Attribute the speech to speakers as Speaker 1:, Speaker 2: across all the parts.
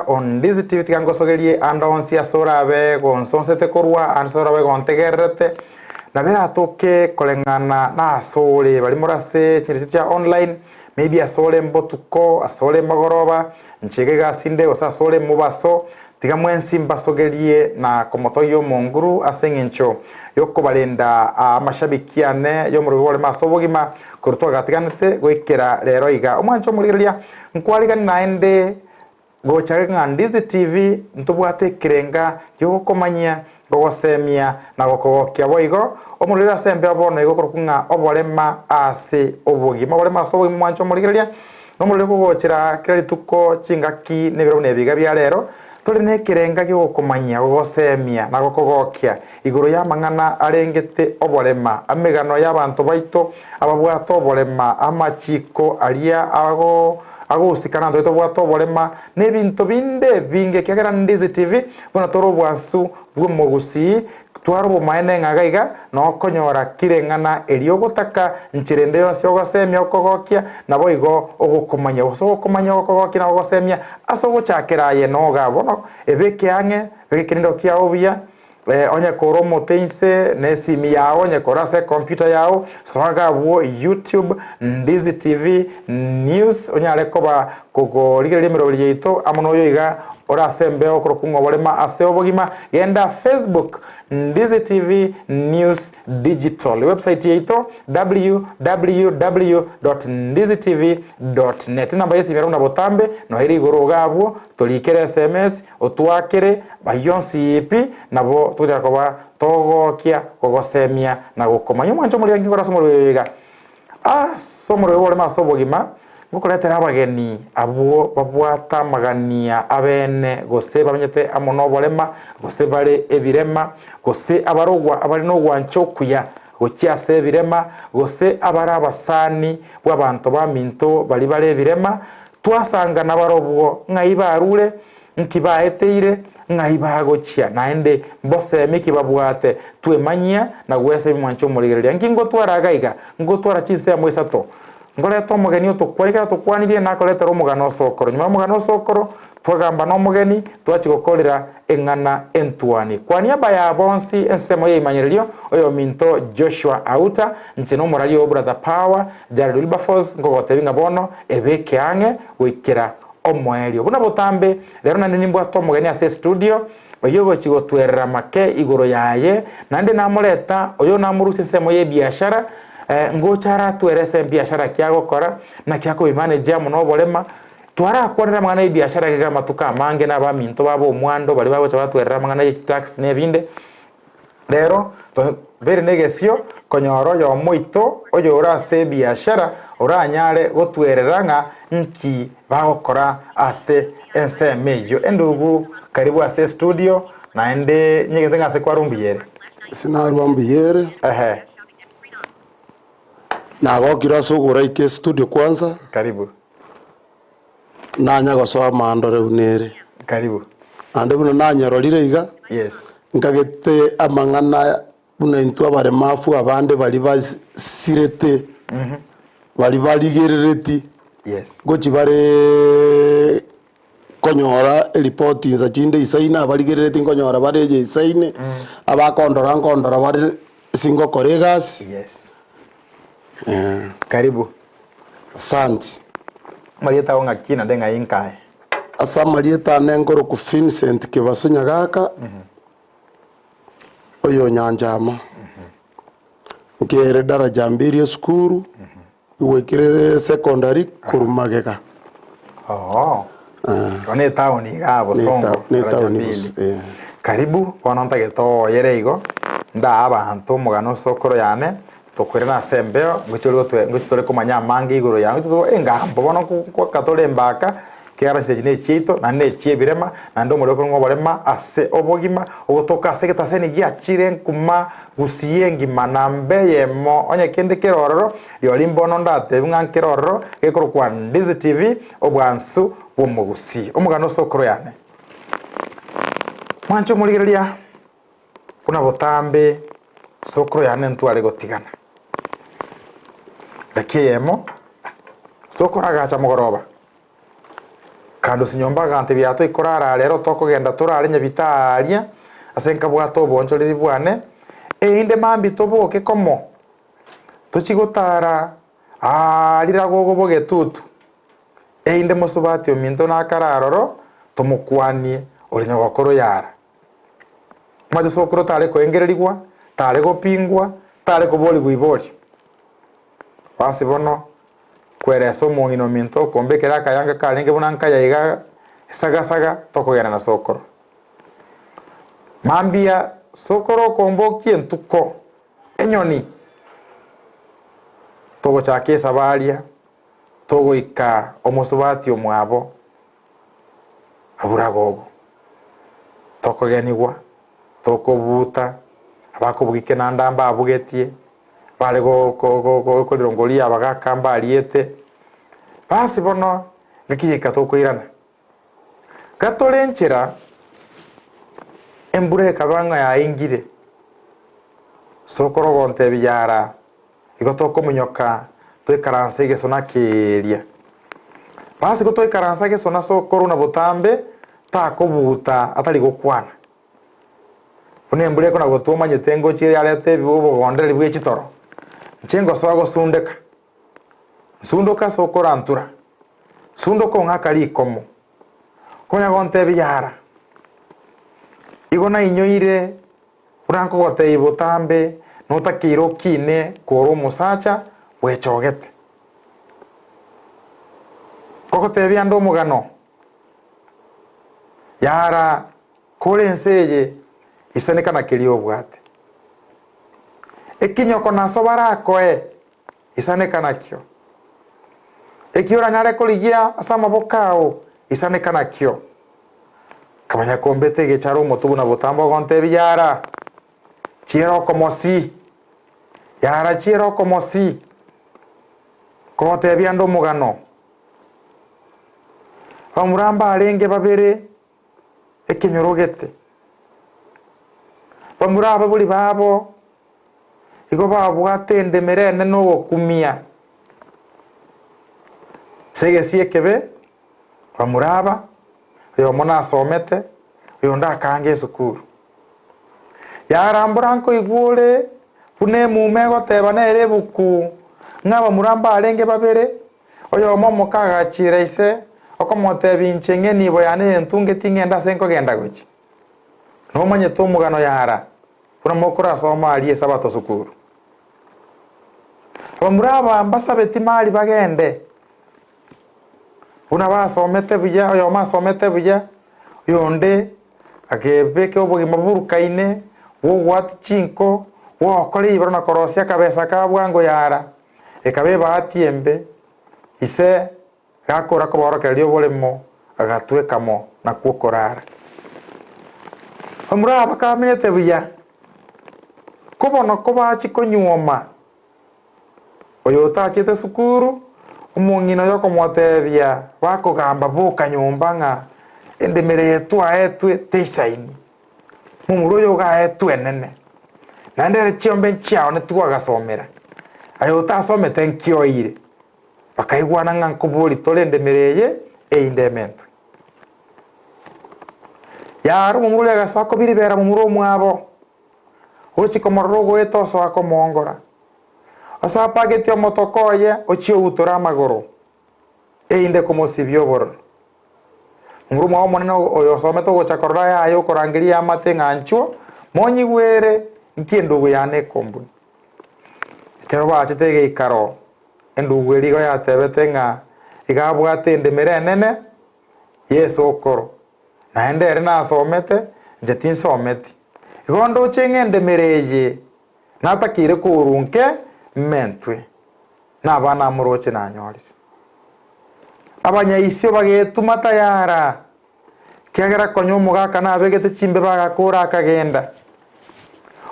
Speaker 1: o Ndizi TV tiga ngosogerie ande onsi ase orabe gonsonsete korwa ande ase orabe gontegererete nabo eratoke koreng'ana na ase ore baria more ase chindisi chia online maybe ase ore mbotuko ase ore mogoroba inche iga egasi inde gose ase ore mobaso Tiga mwensi mbasogerie na komotogia Omonguru ase engencho y'okobarenda amashabiki ane y'omorwego bw'oremo ase obogima korwa twagatiganete goikera rero iga. Omwanche omorigereria, nkwarigani naende gocha ng'a Ndizi TV ntobwate ekerenga gi'ogokomanyia, gogosemia na gokogokia boigo omorwere ase embeo bono igo okorokwa ng'a oborema ase obogima. Oborema ase obogima omwanche omorigereria, Nomorero kogochera kera rituko chingaki na ebiro buna ebiga bia rero, tore nekerenga gi'ogokomanyia, gogosemia, na gokogokia igoro y'amang'ana arengete oborema, amegano y'abanto baito ababwate oborema, amachiko aria ago agosika nabanto baito babwate oborema, na ebinto binde ebinge, ekiagera Ndizi TV buna tore obwansu bw'omogusii, Twara obomaene ng'a iga iga nokonyora kira eng'ana eria ogotaka, nchera ende yonsi ogosemia okogokia, naboigo ogokomanya, gose ogokomanya ogokogokia na ogosemia ase ogochakera aye noga. Bono ebeke ang'e, beka ekerendo kiao buya, onye kore omote inse na esimi yao, onye kore ase ecomputer yao, soa iga abwo YouTube, Ndizi TV News, onyare koba kogorigereria emeroberi yaito amo noyo iga ore ase embeo okorokwa ng'a oborema ase obogima, genda Facebook, Ndizi TV News Digital, ewebsite yaito www.ndizitv.net. Enamba y'esimi ere buna botambe noyo ere igoro iga abwo, torikere sms, otwakere, ayio onsi pi, nabo togochaka koba togokia, gogosemia na gokomanya. Omwancho omoriri nki nkore ase omorweri oyo iga? Ase omorweri bw'oboremo ase obogima, ngokoretera abageni abwo babwate amagania abene, gose bamenyete amo noborema, gose bare ebirema, gose abarogwa abare nogwancha okuya gochia ase ebirema, gose abare abasani bw'abanto baminto baria bare ebirema, twasanga nabarobwo ng'ai barure, nki baeteire, ng'ai bagochia, naende mbosemi ki babwate, twemanyia na gwesemi mwanche omorigereria. Nki ngotwara iga iga? Ngotwara chinsemo isato. Nkoreta omogeni otokwane, ekero atokwanirie nakoretera omogano osokoro. Nyuma y'omogano osokoro, twagamba na omogeni, twachia gokorera eng'ana entuani. Kwa niaba ya bonsi ensemo y'eimanyererio, oyominto Joshua Auta, inche nomoraria oo Brother Power, Jared Wilberforce, nkogotebia ng'a bono ebeke ang'e goikera omoerio. Buna botambe, rero naende nimbwate omogeni ase estudio, oyio ogochia gotwerera make igoro yaye, naende namoreta oyo namorusia ensemo y'ebiashara, ngocha aratwere ase ebiashara ki agokora, naki akobimanage amo na oborema. Twarakwanere amang'ana y'ebiashara iga amatuko amange na abaminto babo omwando baria bagocha batwerera amang'ana ye chitax na ebinde. Rero tobere negesio konyora oyomo oito oyore ase ebiashara oranyare gotwerera ng'a nki bagokora ase ensemo eyio. Endugu karibu ase estudio naende nyegete ng'a ase kwarwa mbuya ere.
Speaker 2: Ase narwa mbuya ere.
Speaker 1: Ehe.
Speaker 2: Nagokire ase ogoraika estudio kwanza.
Speaker 1: Karibu.
Speaker 2: Nanya gosoa amandore buna ere.
Speaker 1: Karibu.
Speaker 2: Naende buna nanyerorire iga,
Speaker 1: Yes.
Speaker 2: nkagete amang'ana buna intwe abaremafu abande baria basirete, baria barigerereti,
Speaker 1: Yes.
Speaker 2: ngochia bareee konyora eripoti insa chinde isaine, abarigerereti nkonyora bare eye isaine, abakondora nkondora bare ase ngokora egasi.
Speaker 1: Yes. Karibu.
Speaker 2: Asanti.
Speaker 1: Amarieta ao ng'aki naende ng'ai nkaye?
Speaker 2: Ase amarieta ane nkorokwa Vincent Kibaso Nyagaka, oyo o Nyanchama. Nkere daraja mbiri esukuru, goikire secondary korwa magega.
Speaker 1: Oo. Igo ne etown igaa Bosongo,
Speaker 2: Ne
Speaker 1: daraja
Speaker 2: etown
Speaker 1: mbili.
Speaker 2: bos- eh.
Speaker 1: Karibu, bono ntagete ooyere igo, ndaa abanto omogano ase okoro yane, Tokoirana ase embeo, ngochia ore gotwe ngochia tore komanya amange igoro yao, ngochia tore engambo bono nko nkoaka tore embaka, ekiagera chinsa echi na echiaito, naende na echi'ebirema, naende omorero okore ng'a oborema ase obogima, ogotoka ase egetaseni giachire nkuma gusii engima namba eyemo, onye kende kere ororo, rirorio mbono ndatebiwe ng'a nkere ororo, gekorokwa Ndizi TV, obwansu bw'omogusii. Omogano ase okoro yane. Mwanche omorigereria. Buna botambe sokoro yane ntware gotigana. Gaki eyemo, sokoro agacha mogoroba, Kandusia nyomba agantebia, Yaa toikorara aa rero, tokogenda torare nyabita aaria, ase nkabwate oboonchoreri bwane, erinde mambia toboke komo, tochie gotara aa riragogo bogetutu, erinde mosubati ominto nakare aroro, tomokwanie ore nyogokoro yara. Omanyete sokoro tare koengererigwa, tare gopingwa, tare koborigwa iborio. Basi bono, kweresa omong'ina ominto okombekera akayanga karenge buna nkaya iga esagasaga tokogenda na sokoro. Mambia sokoro okombokia entuko, enyoni, togochaka esabaria, togoika omosubati omwabo abwo ragogo. Tokogenigwa, tokobuta, abakobugia ekenanda mbabugetie, bare korirongoria abagaka mbariete. Basi bono ngaki yaika tokoirana. Gatore enchera, embura ekaba ng'a yaingire, sokoro ogontebia yara, igo tokominyoka toikaranse egesona keria. Basi igo twaikaransa egesona sokoro na botambe takobuta atari gokwana. Buna embura ekona gotwa omanyete ngochia yareta ebi obogondereri bwe chitoro, inche ngosoa gosundeka, nsundoke ase okorantura, nsundoke ong'aka rikomo, konya gontebia yara, igo nainyoire buna nkogotebia botambe notakeire okine kore omosacha bwechogete. Nkogotebia ande omogano, yara Kore ense eye, isaneka na keria obwate. Ekinyoko naso barakoe, isaneka nakio. Eki oranyare korigia ase amaboko ao, isaneka nakio. Nkamanya kombete egechara omotwe buna botambe ogontebia, Yara, chiera okomosi! Yara, chiera okomosi! Nkogotebia ande omogano. Bamura mbarenge babere ekenyoro gete. Bamura ababori babo igo babwate endemero enene ogokumia. Ase egesie ekebe, bamura aba, oyomo nasomete, oyonde akaanga esukuru. Yarambora nkoigwa ore buna emuma egoteba nere ebuku, ng'a abamura mbarenge babere, Oyomo omoka agachiera ise, okomotebia, Inche ng'enibo yane y'entungeti ng'ende ase nkogenda gochia. Nomanyete omogano yara, buna mokorasoma aria Esabato sukuru. Abamura aba mbasabeti mari bagende, buna basomete buya, oyomo asomete buya, oyonde akebeka obogima boburukaine, bw'ogwatia chinko, bw'ogokora ribero na korosia akabesa ka bwango yara. Ekaba ebahati embe, ise gakora koborokereria oboremo, agatweka mo nakwo okorara. Bamura aba bakamenyete buya, ko bono kobachia konyuoma, oyo otachiete sukuru, omong'ina oyo okomotebia bakogamba boka nyomba ng'a endemero eye twaetwe teisaini, momura oyo iga aetwe enene. Naende ere chiombe nchiao nitwagasomera, aye otasomete nkioeire. Bakaigwana ng'a nkobori tore endemero eye erinde ementwe. Yaro momura oria agasoa kobiribera momura omwabo, gochia komorora ogoeta osoa komoongora. Osapagetie omotoko oye ochie outora amagoro, erinde komosibia obororo. Momura omwabo omonene oyosomete ogocha korora yaye okorangeria eamate ng'a nchwo, monyigwere, nki endugu yane ekombuna. Ekero bachete egeikaro, endugu eria igo yatebete ng'a iga abwate endemero enene y'esokoro, naende ere nasomete, inche tinsometi. Igo ndoche ng'a endemero eye natakeire korwa nke mentwe, na abana amoroche nanyorire. Abanyaisio bagetuma tayara, ekiagera konya omogaka nabegete chimbebe agakora akagenda.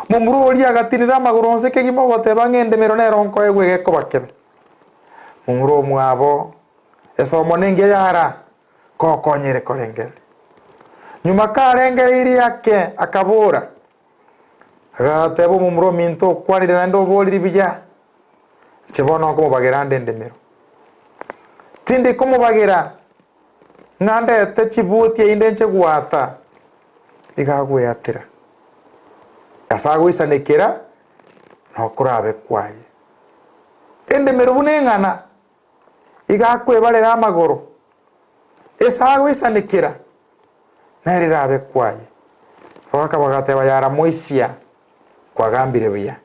Speaker 1: Momura oria agatinera amagoro onsi kegima ogoteba ng'a endemero nero nkoegwa egekoba kebe. Momura omwabo, esomo nengiya yara, kokonyere korengereria. Nyuma karengereirie ake, akabora, agateba omomura ominto okwanire naende oboriri buya, Inche bono nkomobagera ande endemero. Tindi komobagera. Ng'a ndete chibuti erinde nche gwata. Iga agweatera. Ase agoisanekera nokorabe kwaye. Endemero buna eng'ana, iga akwebarera amagoro. Ase agoisanekera nere erabe kwaye. Abagaka bagateba yaramoisia kwagambire buya.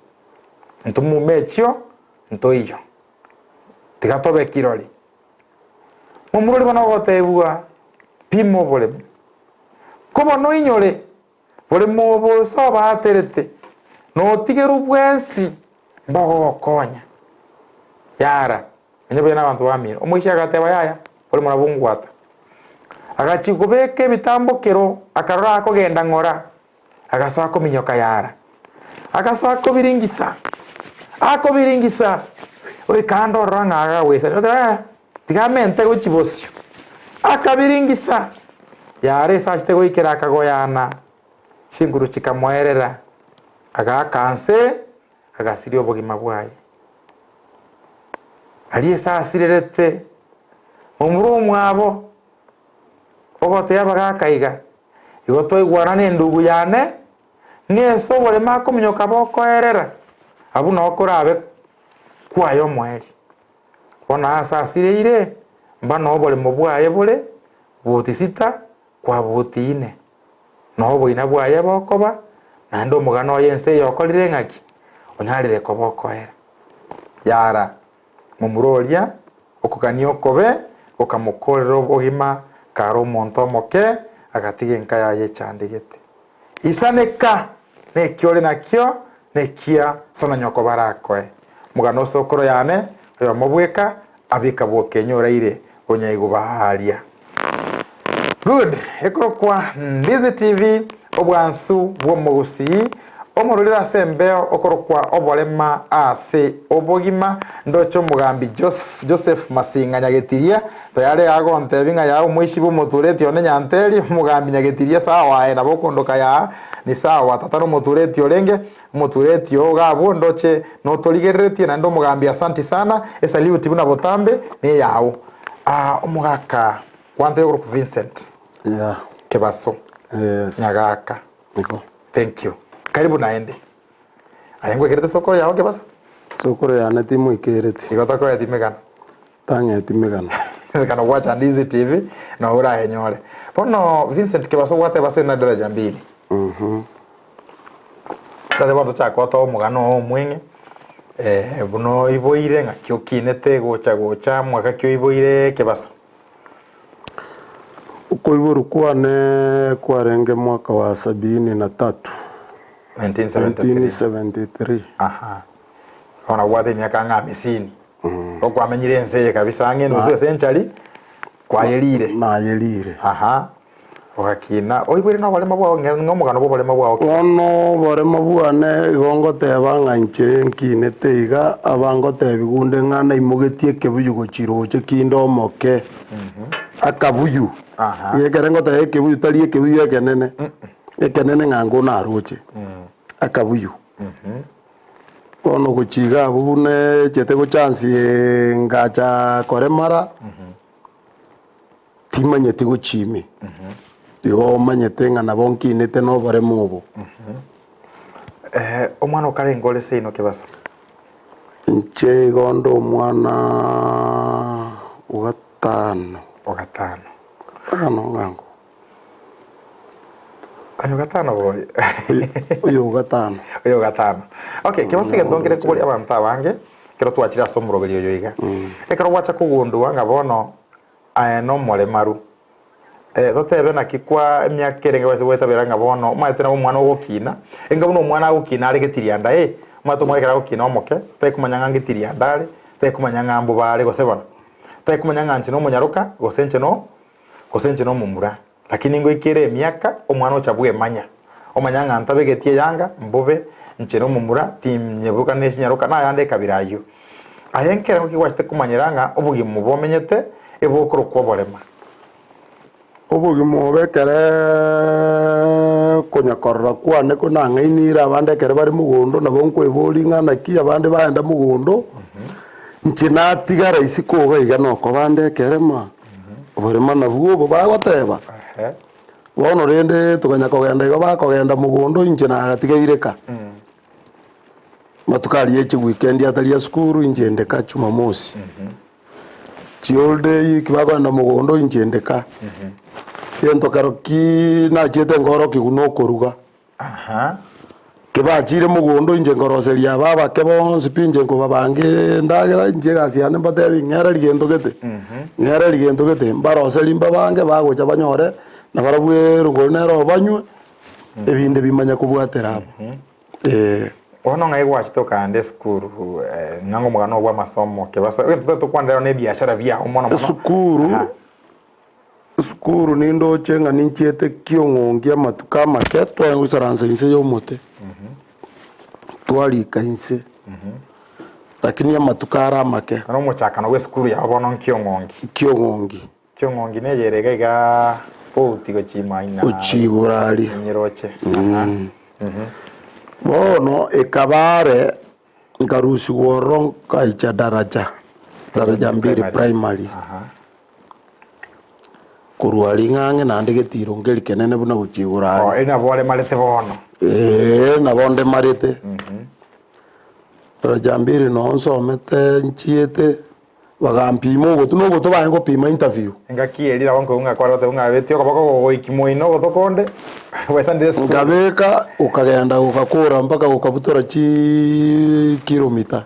Speaker 1: Ntomume echio ntoiyo. Tiga tobe kirori. Momurori bono ogotebigwa, Pima oboremo. Ko bono oinyore, boremo obo ase obaaterete, na otigerwe bwensi mbogogokonya. Yara, manya buya nabanto bamino. Omoisia agateba, Yaya, boremo nabwo ngwata. Agachia kobeka ebitambokero, akarora akogenda ng'ora, Agasoa kominyoka yara, agasoa kobiringisa, akobiringisa, goika ande ororo ng'a agagwesania, oteba eh, tiga amente gochia bosio. Akabiringisa, yara ase achete goikera akagoyana, chinguru chikamoerera, agaaka nse, agasiria obogima bwaye. Aria ase asirerete, momura omwabo, ogotebia abagaaka iga, Igo twaigwana nendugu yane, ng'a ase oboremo akominyoka bokoerera, abwo nao korabe kwaye omoerio. Bono aase asireire, mba noo oboremo bwaye bore buti sita kwa buti ine, noo oboina bwaye bokoba, naende omogano oye ense eye okorire ng'aki? Onyarire koba okoera. Yara, momura oria Okogania okobe gokamokorera obogima kare omonto omoke, agatiga enka yaye echandegete. Isaneka neki ore nakio, nekia so na nyoko barakoe. Omogano osokoro yane, oyomo bweka, abika bwokenye oraire bonyaigu baaria. Good, ekorokwa Ndizi TV, obwansu bw'omogusii, omororire ase embeo okorokwa oborema ase obogima, ndoche omogambi Joseph, Joseph Masinga Nyagetiria, tayari agontebi ng'a yaa omoishi bw'omotureti one Nyanteri, omogambi Nyagetiria sawa aye nabo okondoka yaa ni sawa, tata nomotureti orenge, omotureti oo iga abwo ndoche notorigereretie naende omogambi asanti sana, esaluti buna botambe neyao. Aa omogaka Gwantebia okorokwa Vincent
Speaker 2: Yeah.
Speaker 1: Kebaso
Speaker 2: Yes.
Speaker 1: Nyagaka.
Speaker 2: Igo.
Speaker 1: Thank you. Karibu naende. Aye ngwekerete sokoro yao Kebaso?
Speaker 2: Sokoro yane timoikereti.
Speaker 1: Igo tokoeti emegano.
Speaker 2: Tang'eti emegano.
Speaker 1: Emegano gwacha Ndizi TV nabo orayenyore. Bono Vincent Kebaso gwateba ase na daraja mbili.
Speaker 2: Mhm.
Speaker 1: Ase bono tochake gotoa omogano oo omweng'e, buna oiboire ng'aki okinete gocha gocha mwaka ki oiboire Kebaso?
Speaker 2: Okoiborwa kwane kwarenge mwaka wa sabini na tatu,
Speaker 1: 1973.
Speaker 2: 1973.
Speaker 1: Aha. Bono obwate emiaka ang'e amisini. Igo kwamenyire ense eye kabisa ang'e enusu ase enchari, kwayerire.
Speaker 2: Nayerire.
Speaker 1: Aha. Ogakina, oiboire na oboremo bwao ng'a ng'a omogano bwa oboremo bwao kera ase.
Speaker 2: Bono oboremo bwane igo ngoteba ng'a inche nkinete iga, aba ngotebiwa onde ng'a naimogetie ekebuyu gochia roche kinde omoke, akabuyu.
Speaker 1: Aha.
Speaker 2: Iga ekere ngoteba ekebuyu tari ekebuyu ekenene, ekenene ng'a nko naroche, akabuyu. Bono gochia iga abwo buna echete gochansie ngacha koremara. Timanyeti gochia ime, igo omanyete ng'a nabo nkinete noboremo obo.
Speaker 1: Omwana okarenge ore seino kebasa?
Speaker 2: Inche igo nde omwana ogatano.
Speaker 1: Ogatano.
Speaker 2: Gatano ng'ango.
Speaker 1: Oyo gatano bori.
Speaker 2: Oyo ogatano.
Speaker 1: Oyo gatano. Okay, kebasa egento nkere koboria abanto abange, ekero twachire ase omoroberi oyo iga. Ekero gwacha kogundua ng'a bono aye nomoremaru, totebe naki kwa emiaka erenge gwase gwetabera ng'a bono omanyete nabo omwana ogokina, enga buna omwana agokina are getirianda eh, omanyete omwana ekero agokina omoke, tari komanya ng'a ngetirianda are, tari komanya ng'a mbobe are gose bono, tari komanya ng'a inche nomonyaroka gose inche no gose inche nomomura. Lakini ngoikere emiaka omwana ocha bwemanya, omanya ng'a ntabegeti eyanga, mbobe, inche nomomura, tinyeburuka ne chinyaroka, na ayande ekabira ayio. Aye nkerengo ki gwachete komanyera ng'a obogima obo omenyete ebokorokwa oborema?
Speaker 2: Obogima obo ekereeee konya korora kwane ko nang'ainire abande ekere bare mogondo nabo nkoeboria ng'a naki abande baenda mogondo, inche natigara isiko iga iga nokoba nde ekerema. Oborema nabwo obo bagoteba.
Speaker 1: Ehe.
Speaker 2: Bono rende tokanya kogenda igo bakogenda mogondo inche nagatigeire ka. Matuko aria echi weekend atari esukuru inche inde ka jumamosi. Chiholiday eki bakogenda mogondo inche inde ka. Egento kero kiiii nachiete nkorokigwa na okoruga.
Speaker 1: Aha.
Speaker 2: Kebachire mogondo inche nkoroseria aba abake bonsi pi inche nkobabanga endagera inche egasi yane mbatebi ng'era rigento gete, ng'era rigento gete, mbaroseri mbabange bagocha banyore nabarabwo erongori nere obanywe, ebinde bimanye kobwatera abwo, eh.
Speaker 1: Bono ng'ai gwachete okaenda esukuru ng'a omogano bwa amasomo kebaso egento totagete tokwane rero na ebiashara biago mono mono.
Speaker 2: Esukuru.
Speaker 1: Aha.
Speaker 2: Esukuru nindoche ng'a ninchiete kiong'ongi amatuko amake, tware goisaransa inse y'omote, twarika inse, lakini amatuko are amake.
Speaker 1: Bono omochakano bw'esukuru yao bono nkiong'ongi.
Speaker 2: Kiong'ongi.
Speaker 1: Kiong'ongi neye ere iga igaa bouti gochia ime aina
Speaker 2: Gochia igoro aria.
Speaker 1: Nyeroche. Aha.
Speaker 2: Bono ekaba are, nkarusigwa ororo nkaicha daraja, daraja mbili primary.
Speaker 1: Aha.
Speaker 2: Korwa aria ng'ang'e naende getiro nkeri kenene buna gochia igoro
Speaker 1: Oh,
Speaker 2: aria.
Speaker 1: eri nabo oremarete bono.
Speaker 2: Eeh, nabo ndemarete. Daraja mbili noo nsomete nchiete, bagampima ogotu, na ogotu baye ngopima interview.
Speaker 1: Engaki eria nabo nkoigwa ng'a kware goteba ng'a betie okoboko gogoiki moino ogoto konde, gwesandire esukuru.
Speaker 2: Nkabeka, gokagenda gokakora mpaka gokabutora chikilomita.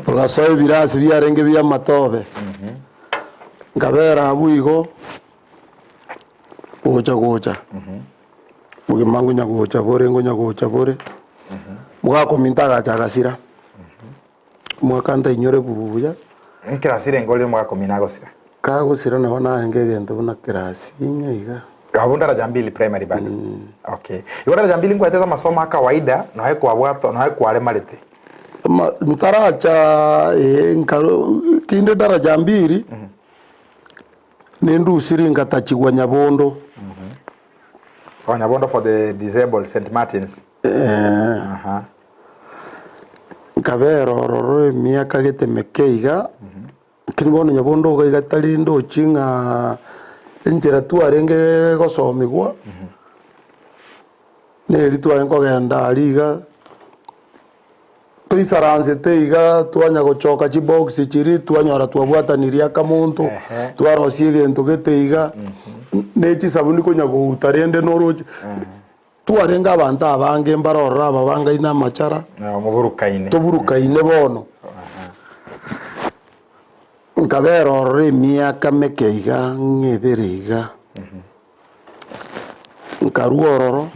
Speaker 2: Togasoa ebirasi biarenge bi'amatobe, nkabera abwo igo, gocha gocha, obogima ngonya gocha bore ngonya gocha bore, mogakominta agacha agasira, omwaka ntainyore buya.
Speaker 1: Nkirasi renge ore mogakomina agosira?
Speaker 2: Kagosira nabo narenge egento buna kirasi inye iga.
Speaker 1: Abwo daraja mbili primary bado. Okay. Igo daraja mbili nkwaetete amasomo a kawaida noe kwabwatwa noe kwaremarete.
Speaker 2: Ama ntaracha eh nkaro kinde daraja mbili, nindusiri ngatachigwa Nyabondo.
Speaker 1: Oh, Nyabondo for the disabled, St. Martins.
Speaker 2: Eeh.
Speaker 1: Aha.
Speaker 2: Nkabera ororo emiaka gete meke iga. Lakini bono nyabondo iga iga tari ndochi ng'a enchera twarenge gosomigwa, neri twarenge kogenda aria iga, toisaransete iga twanya gochoka chibox chiria twanyora twabwatanirie akamonto,
Speaker 1: Ehe.
Speaker 2: twarosia egento gete iga, ne chisabuni konya gouta rende noroche, twarenge abanto abange mbare ororo aba bangaine amachara.
Speaker 1: Moburukaine.
Speaker 2: Toburukaine bono. Nkabera ororo emiaka meke iga ng'a ebere iga. Nkarua ororo,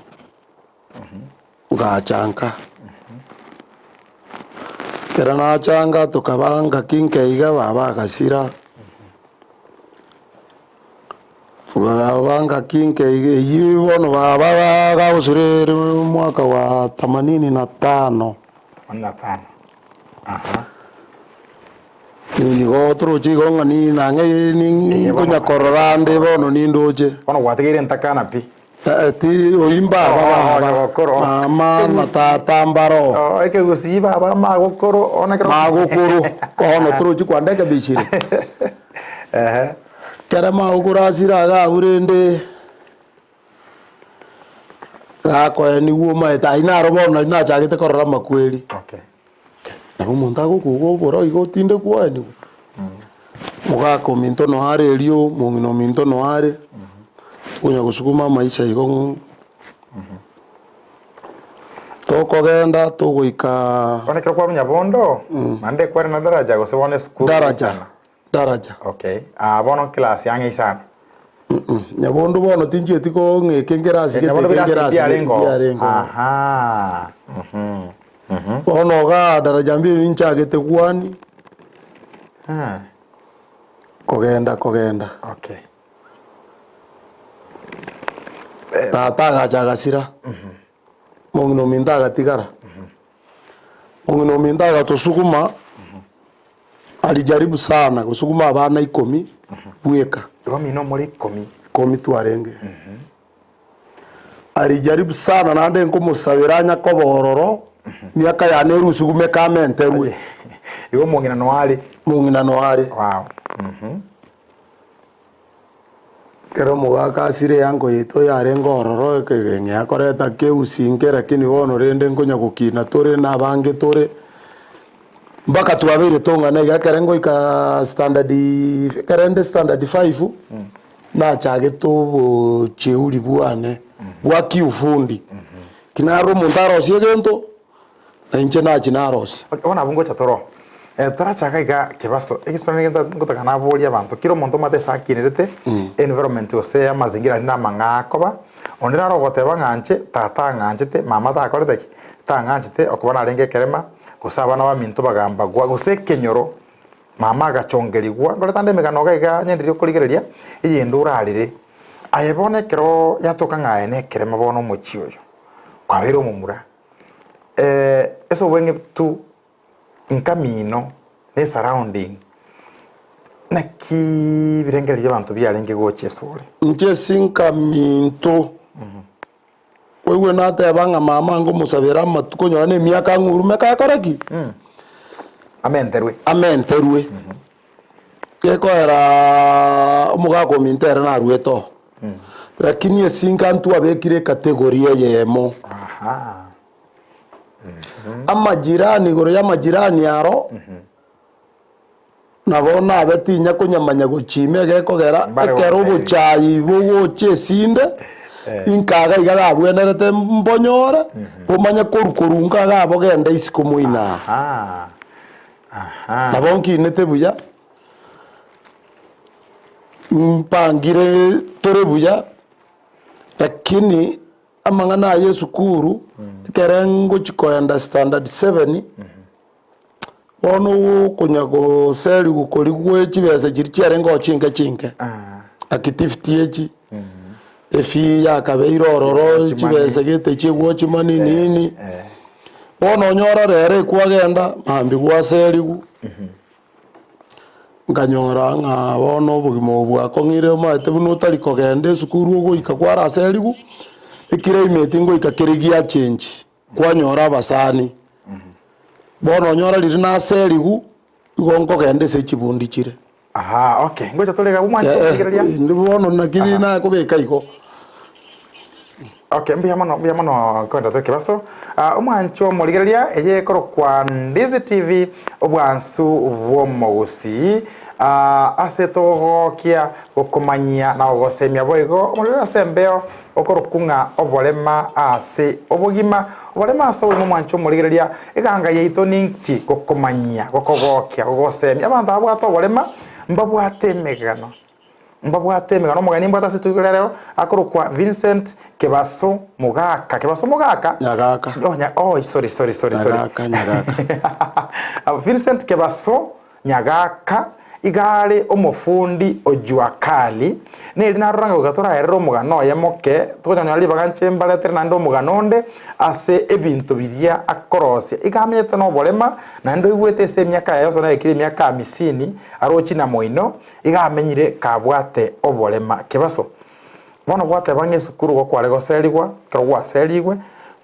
Speaker 2: ngacha nka. Ekero nacha nka tokaba ngaki nke iga baba agasira. Baba ngaki nke iga eyio bono baba bagosira ere omwaka wa themanini na tano.
Speaker 1: Themanini na tano, aha.
Speaker 2: Igo toroche igo ng'a ni nang'e ni nkonya korora ande bono nindoche.
Speaker 1: Bono gwatigeire ntakana pi.
Speaker 2: Eh, ti oyio mbaba
Speaker 1: Oh,
Speaker 2: baba,
Speaker 1: nyagokoro.
Speaker 2: mama na tata mbaro.
Speaker 1: Oh, ekegusii baba magokoro ona ekero
Speaker 2: Magokoro, bono torochi kwanda ekebishire.
Speaker 1: Ehe.
Speaker 2: Ekero magokoro asire iga abwo rende, gakoenigwa omaete ayio naro bono nari nachagete korora amakweri.
Speaker 1: Okay.
Speaker 2: Nabo omonto agokuga oboro igo otinde kwoenigwa. Mogaka ominto noyo are erio, omong'ina ominto noyo are, tokonya gosukuma amaisha igo ng'o. Tokogenda togoikaa.
Speaker 1: Bono ekero kwarwa Nyabondo, naende kware na daraja gose bono esukuru
Speaker 2: Daraja,
Speaker 1: isana?
Speaker 2: daraja.
Speaker 1: Okay, ah bono class ang'e isano.
Speaker 2: Nyabondo bono tinchieti kong'eka enkerasi gete
Speaker 1: Nyabondo
Speaker 2: eke
Speaker 1: birasi
Speaker 2: enkerasi gete
Speaker 1: mbiarengeo.
Speaker 2: mbiarengeo.
Speaker 1: Aha, mhm, mhm.
Speaker 2: Bono igaa daraja mbili ninchagete gwani,
Speaker 1: Ah,
Speaker 2: kogenda kogenda.
Speaker 1: okay.
Speaker 2: Tata agacha agasira, omong'ina ominto agatigara, omong'ina ominto agatosuguma. Alijaribu sana gosuguma abana ikomi bweka.
Speaker 1: Igo mino omore ikomi.
Speaker 2: Ikomi twarenge. Alijaribu sana naende nkomosabera anya koba ororo, miaka yane erusugume kamenterwe.
Speaker 1: Igo omong'ina noare.
Speaker 2: Omong'ina noare.
Speaker 1: Wow.
Speaker 2: Ekero omogaka asire eango yaito yarenge ororo ekegeng'ea koreta keusinke lakini bono rende nkonya gokina tore na abange tore, mpaka twabeire tong'ana iga ekere ngoika standard ekere nde standard five, nachagete obocheuri bwane bwa kiufundi, ki naro omonto arosie egento, na inche nachia narosia.
Speaker 1: Okay, bono abwo ngocha toro. Torachake iga kebaso, egesona nigo ngotaka naborie abanto, kera omonto omanyete ase akinerete, environment gose amazingira aria namang'aa akoba, onde naro ogoteba ng'a inche tata ang'anchete, mama takorete ki? Tang'anchete, okoba narenge ekerema, gose abana baminto bagambagwa, gose ekenyoro, mama agachongerigwa, nkoreta ande emegano iga iga onye ndiri okorigereria, eyende orarere. Aye bono ekero yatoka ng'a aye nekerema bono omochie oyo, kwabeire omomura, ase obweng'etu nkamino na esurrounding, naki ebirengererio bi'abanto biarenge gocha asore?
Speaker 2: Inche ase nkaminto, oigwe nateba ng'a mama ngomosabera amatuko nonye na emiaka ng'urume kakore ki?
Speaker 1: Amenterwe.
Speaker 2: Amenterwe. Gekoera omogaka ominto ere naruete oo, lakini ase nka ntwabekire ecategory eyemo.
Speaker 1: Aha.
Speaker 2: Amajirani igoro y'amajirani aro, nabo nabe tinya konyamanya gochima egekogera
Speaker 1: Mbare
Speaker 2: ekero
Speaker 1: gotebi.
Speaker 2: obochai bogocha esinde, inkaga iga gabwenerete mbonyore, bomanye korwa korwa nkaga abogende isiko moino aa.
Speaker 1: Aha. Aha.
Speaker 2: Nabo nkinete buya, mpangire tore buya, lakini Amang'ana aya esukuru, ekere ngochia koenda standard seven, bono okonya goserigwa koria gwe chibesa chiria chiarenge oo chinke chinke, activity echi, efee yakabeire ororo, chibesa gete chiegwochi money nini, bono onyore rero ekwagenda, mambia gwaserigwa. Nkanyora ng'a bono obogima obo bwakong'ire omanyete buna otari kogenda esukuru ogoika kwaraserigwe, eclimate ngoika kere giachange, kwanyora abasani. Bono onyora riria naserigwe, igo nkogenda ase chibundi chire.
Speaker 1: Aha, okay. Ngocha tore iga omwancho
Speaker 2: Eh,
Speaker 1: rigereria.
Speaker 2: inde bono naki
Speaker 1: Aha.
Speaker 2: nakobeka igo.
Speaker 1: Okay, mbuya mono, mbuya mono nkoenda tore kebaso. Ah, omwancho omorigereria eye ekorokwa Ndizi TV obwansu bw'omogusii Ah, ase togogokia gokomanyia na gogosemia boigo omorero ase embeo okorokwa ng'a oborema ase obogima oborema ase obogima omwancho omorigereria eganga yaito ninki gokomanyia gokogokia gogosemia abanto ababwate oborema mbabwate emegano Mbabwate emegano omogeni mbwate ase rituko riria rero akorokwa Vincent Kebaso Mogaka. Kebaso Mogaka?
Speaker 2: Nyagaka.
Speaker 1: Oh, nya, oh, sorry, sorry, sorry, sorry.
Speaker 2: Nyagaka, Nyagaka.
Speaker 1: Vincent Kebaso Nyagaka iga are omofundi o Jua Kali. Neri narora ng'a goika toraerere omogano oye moke, togochanyora ribaga nche mbaretere naende omogano onde ase ebinto biria akorosia. Iga amenyete noborema naende oigwete ase emiaka yaye yonsi bono yaikire emiaka amisini arochie na moino. Iga amenyire kabwate oborema kebaso. Bono gwateba ng'a esukuru igo kware goserigwa, ekero gwaserigwe,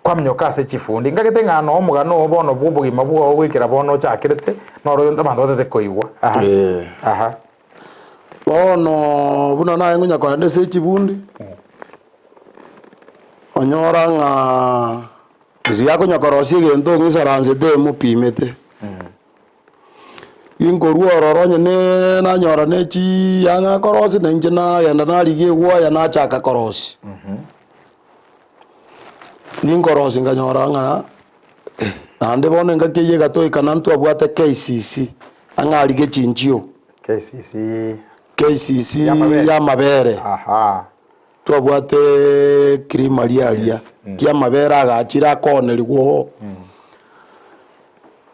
Speaker 1: kwaminyoka ase chifundi. Ngagete ng'a noo omogano oo bono bwa obogima bwao goikera bono ochakerete, noro oyo abanto batete koigwa. Aha.
Speaker 2: Eh.
Speaker 1: Aha.
Speaker 2: Bono buna naye ngonya kogenda ase echibundi, onyora ng'a riria akonya korosia egento ong'isaransete emopimete. Inkorwa ororo onye ne nanyora ne chiyang'a korosia na inche nagenda narigia egwaya nachaka korosia. Ninkorosia nkanyora ng'a naende bono engaki eyio egatoekana ntwabwate KCC, ang'e aria gechinchio.
Speaker 1: KCC
Speaker 2: KCC
Speaker 1: Y'amabere.
Speaker 2: y'amabere.
Speaker 1: Aha.
Speaker 2: Twabwate creamery aria, ki'amabere agachire akoonerigwa oo.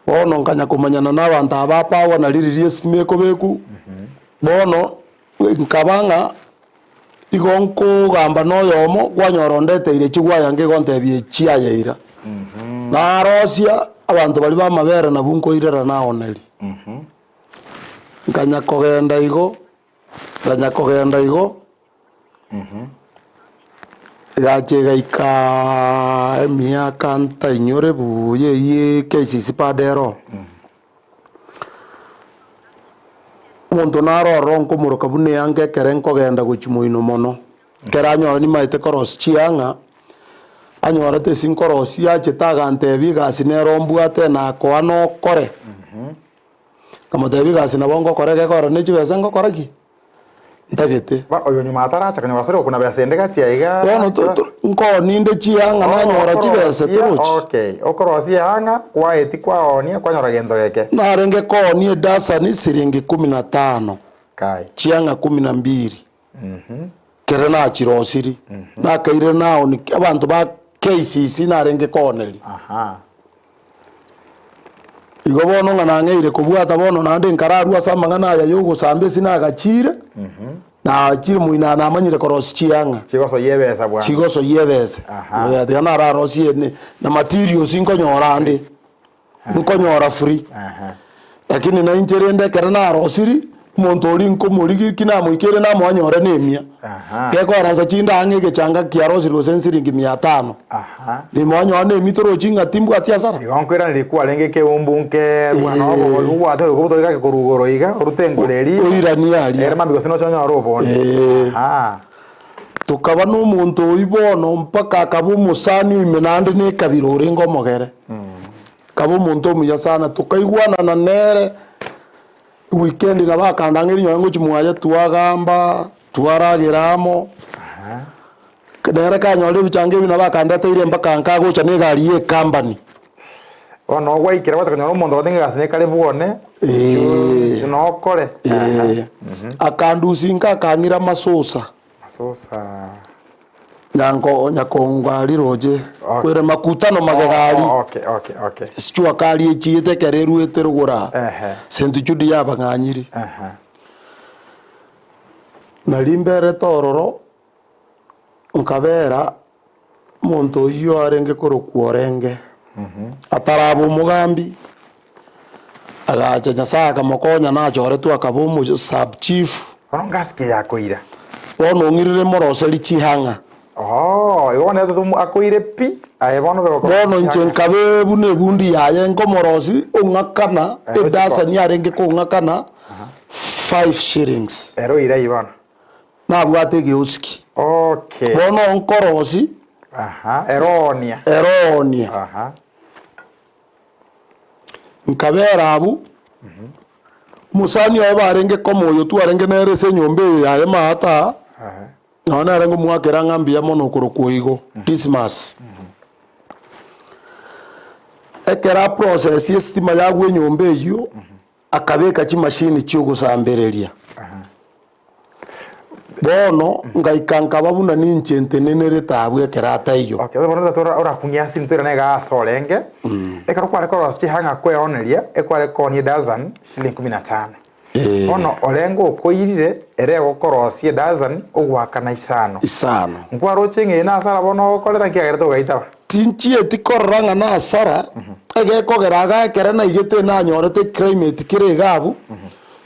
Speaker 2: Bono nkanya komanyana na abanto aba apawa na riria estima ekobekwa, bono nkaba ng'a igo nkogamba na oyomo, kwanyora ondeteire chigwaya nge igontebia echi aye ira. Narosia abanto baria ba amabere nabwo nkoirera naoneria. Nkanya kogenda igo, nkanya kogenda igo. Egacha egaika emiaka ntainyore buya eyio KCC bado ero. Omonto naro ororo nkomoroka buna eanga ekere nkogenda gochia moino mono. Ekero anyora nimaete korosia chianga, anyorete ase nkorosia achete agantebia egasi nero mbwate nakoa nokore. Nkamotebia egasi nabo ngokora egekogera ne chibesa ngokora ki? Ntagete.
Speaker 1: Ba oyo nyuma ataracha konya gwasore gokuna besa ende gati aiga.
Speaker 2: Bono to- to- nkooni inde chianga nanyora chibesa torochi.
Speaker 1: Okay, okorosia eanga, kwaeti kwaoonia, kwanyora gento geke.
Speaker 2: Narenge koonia edasani siringi kumi na tano,
Speaker 1: Kai.
Speaker 2: chianga kumi na mbiri. Kere nachirosiri, nakairire naoni abanto ba KCC narenge kooneria.
Speaker 1: Aha.
Speaker 2: Igo bono ng'a nang'eire kobwata bono naende nkararua ase amang'ana aya ya ogosamba ase nagachiire, nachire moino aa namanyire korosia chiang'a.
Speaker 1: Chigosoyia ebesa bwango.
Speaker 2: Chigosoyia ebesa.
Speaker 1: Aha.
Speaker 2: Ngoyia tiga nararosie ene, na materials nkonyora ande, nkonyora free.
Speaker 1: Aha.
Speaker 2: Lakini na inche rende ekero narosiri, omonto oria nkomorigia ki namoikeire namoa nyore na emia.
Speaker 1: Aha.
Speaker 2: Gekoransa chinde ang'e egechanga kiarosire gose nsiringi mia tano.
Speaker 1: Aha.
Speaker 2: Nimoa nyore na emia torochi ng'a timbwati hasara.
Speaker 1: Igo nkoiraneria kwarenge ekeumbu nke buna
Speaker 2: Eh.
Speaker 1: obogori obwate oyo kobotore gake korwa igoro iga, orute engoro eria ime,
Speaker 2: Oiranie aria.
Speaker 1: ere mambia gose noche onyore obonde.
Speaker 2: Eh.
Speaker 1: Aha.
Speaker 2: Tokaba na omonto oyio bono mpaka akaba omosani oime naende na ekabira orenge omogere. Akaba omonto omuya sana, tokaigwanana nere, weekend nabo akandang'eria nonye ngochia mwaye twagamba, twaragera amo, nere kanyora ebichanga ebi nabo akandeteire mpaka nka agocha na egari ya ecompany.
Speaker 1: Bono gwaikera gwacha konyora omonto ogoteba ng'a egasi nekare bwone,
Speaker 2: Eeh.
Speaker 1: inchuo nokore.
Speaker 2: Eeh, akandusia akang'ira amasosa.
Speaker 1: Masosa.
Speaker 2: Nyanko nyakongo aria roche,
Speaker 1: Okay.
Speaker 2: kwere makutano magega aria.
Speaker 1: Oh, okay, okay, okay.
Speaker 2: Sichua kari echiete ekero eruete rogoro aa.
Speaker 1: Ehe.
Speaker 2: St. Jude yabang'anyiri.
Speaker 1: Aha.
Speaker 2: Nari mberete ororo, nkabera omonto oyio arenge korokwa Orenge, ataraba omogambi, agacha Nyasaye akamokonya nachoretwe akaba omo sub chief.
Speaker 1: Bono ngasike yakoira.
Speaker 2: Bono ong'irire moroseri chihang'a.
Speaker 1: Oo, igo bono yatete omo akoire pi, aye bono obe gokora
Speaker 2: Bono inche
Speaker 1: chihang'a.
Speaker 2: nkabe buna ebundi yaye nkomorosi ong'akana,
Speaker 1: Ero chiko.
Speaker 2: edasani yarenge kong'akana five shillings.
Speaker 1: Ero oirai bono.
Speaker 2: Nabwate egeosiki.
Speaker 1: Okay.
Speaker 2: Bono nkorosi.
Speaker 1: Aha, ero oonia.
Speaker 2: Ero oonia.
Speaker 1: Aha.
Speaker 2: Nkabera abwo, omosani oye barenge koma oyo twarenge nere ase enyomba eye yaye maata aa, nonye nere ngomoakera ng'a mbuya mono okorokwa oigo, Dismas. Ekero aprocess estima yagwa enyomba eyio, akabeka chimashini chiogosambereria. Bono ngaika nkaba buna ninche ntenenerete abwo ekero ataiyo.
Speaker 1: Okay, bono tata ora orakung'ia ase intwe ere iga ase orenge, ekero kware korosia chihang'a kweoneria, ekware koonia edozen shilingi kumi na tano.
Speaker 2: Eh.
Speaker 1: Bono orenge okoirire, ere egokorosia edozen ogoakana isano.
Speaker 2: Isano.
Speaker 1: Nkwaroche ng'a eye nasara bono ogokorera nkiagerete ogaitaba?
Speaker 2: Tinchieti korora ng'a nasara, egekogera iga ekere naigete nanyorete eclimate kere iga abwo,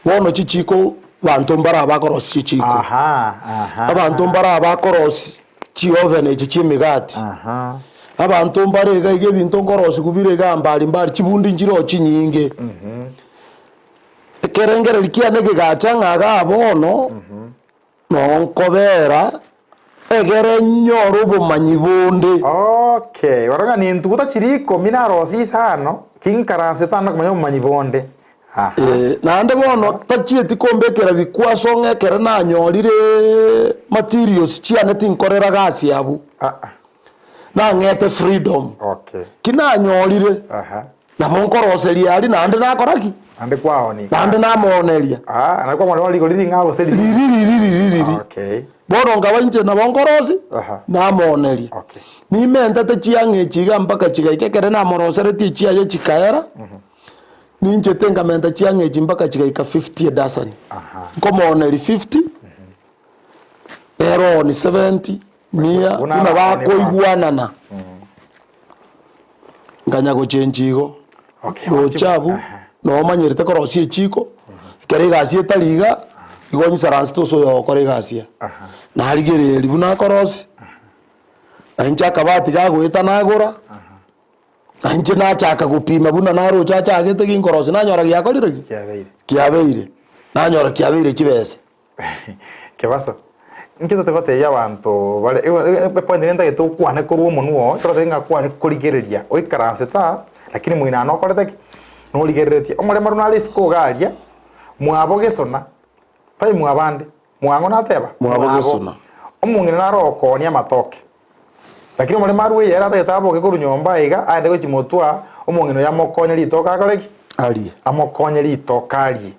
Speaker 2: bono chichiko banto mbare abakorosia chichiko,
Speaker 1: Aha, aha.
Speaker 2: abanto mbare abakorosia chioven echi chia emegati,
Speaker 1: Aha.
Speaker 2: abanto mbare iga iga ebinto nkorosigwa bire iga mbari mbari chibundi nchiroo chinyinge. Ekerengereri kiane kegacha ng'a igaa bono, Nonkobera, egere nyore obomanyi bonde.
Speaker 1: Okay, oro ng'a nintuguta chiria ikomi narosie isano, kinkaransete ande komanya obomanyi bonde. Aha.
Speaker 2: Eh, naende bono tachieti kombekera bikwaso ng'a ekere nanyorire materials chiane tinkorera gasi abwo.
Speaker 1: Ah, ah.
Speaker 2: Nang'ete freedom.
Speaker 1: Okay.
Speaker 2: Ki nanyorire,
Speaker 1: Aha.
Speaker 2: nabo nkoroseria aria naende nakora ki?
Speaker 1: Naende kwaonia.
Speaker 2: Naende namooneria.
Speaker 1: Ah, naende kwamorora rigori ring'ao gose riri.
Speaker 2: Riri riri riri riri.
Speaker 1: Okay.
Speaker 2: Bono nkaba inche nabo nkorosi,
Speaker 1: Aha.
Speaker 2: namooneria.
Speaker 1: Okay.
Speaker 2: Nimentete chiang'a echi iga mpaka chigaika ekere namoroseretie echiaye chikaera, ninchete nkamenta chiang'a echi mpaka chigaika fifty edasani.
Speaker 1: Aha.
Speaker 2: Nkomooneria fifty, nere ooni seventy, Mia
Speaker 1: Buna
Speaker 2: buna
Speaker 1: abakoni
Speaker 2: bakoigwanana. Nkanya gochenchia igo.
Speaker 1: Okay,
Speaker 2: Roche abwo,
Speaker 1: aha.
Speaker 2: nomanyerete korosia echiko, ekero egasi etari iga, igo onyisaransete ase oyogokora egasi eye.
Speaker 1: Aha.
Speaker 2: Narigereria buna akorosia, na inche akabati gagoeta nagora, na inche nachaka gopima buna naroche achagete ginkorosia nanyora giakorire ki?
Speaker 1: Kiabeire.
Speaker 2: Kiabeire. Nanyora kiabeire chibese.
Speaker 1: Kebaso, inki tote gotebia abanto bare epoint ere ntagete okwane korwa omonwa oo, ekero otagete ng'a kware korigereria oikaransete aa, lakini moino aa nokorete ki? Norigereretie. Omoremaro nare isiko iga aria, mwabo gesona, tari mwabande, mwang'o nateba?
Speaker 2: Mwabo gesona.
Speaker 1: Omong'ina nare ogokoonia amatoke, lakini omoremo arwe eyere atagete aboke korwa nyomba iga, aende gochia motwe aa, omong'ina oyo amokonye ritoke akore ki?
Speaker 2: Arie.
Speaker 1: Amokonye ritoke arie.